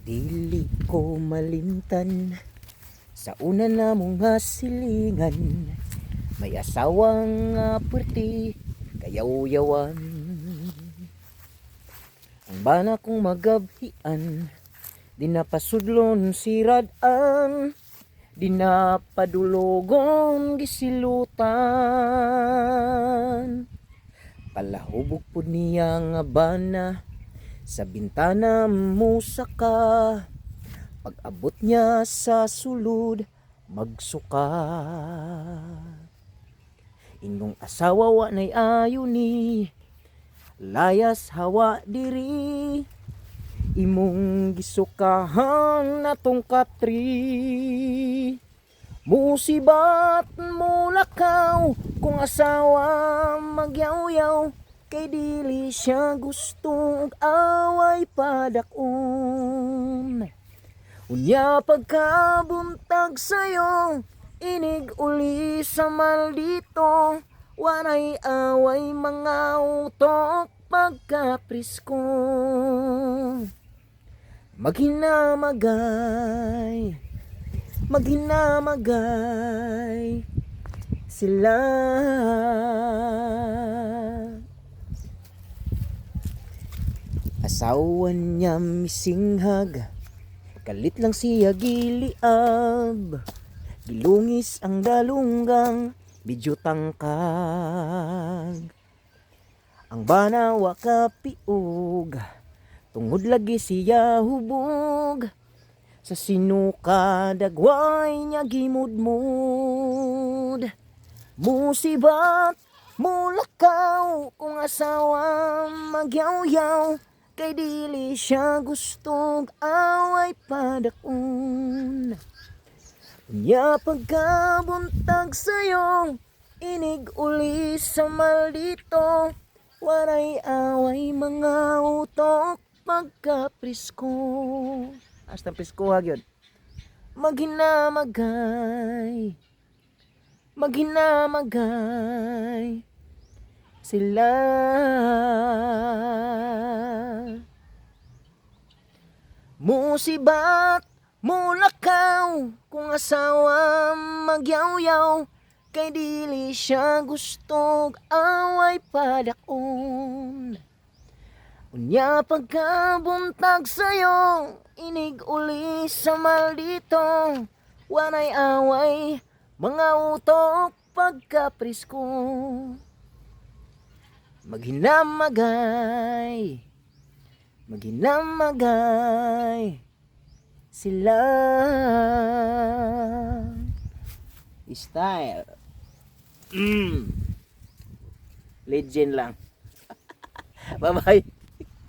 Dili ko malimtan sa una namong nga silingan, may asawang nga puwerte kayaw-yawan. Ang bana kong magabhian, di na pasudlon si Radan, di na padulugon gisilutan. Palahubog pud niya nga bana, sa bintana musaka. Pag abot niya sa sulod, magsuka. Ingong asawa, wa nay ayo ni, layas hawa diri. Imong gisukahan natong katri. Musibat mulakaw kung asawa magyaw-yaw, kay dili siya gusto og away padakon. Unya pagkabuntag sayo, inig uli sa maldito, wanay away mga utok pagkapresko. Maghinamagay, maghinamagay sila. Asawa niya misinghag, kalit lang siya giliab. Gilungis ang dalunggang, medyo tangkag. Ang bana wa kapiog, tungod lagi siya hubog. Sa sinuka dagway niya gimudmud. Musibat mulakaw kung asawa magyaw-yaw, kay dili siya gustong away padakon. Unya pagkabuntag sayo, inig uli sa maldito, waray away mga utok pagkapresko. Hasta presko ha gyud. Maghinamagay, maghinamagay sila. Musibat mulakaw kung asawa magyaw-yaw, kay dili siya gustog away padakon. Unya pagkabuntag sayo, inig uli sa maldito, wanay away mga utok pagkapresko. Maghinamagay, maghinamagay sila. Style. Legend lang. Bye-bye.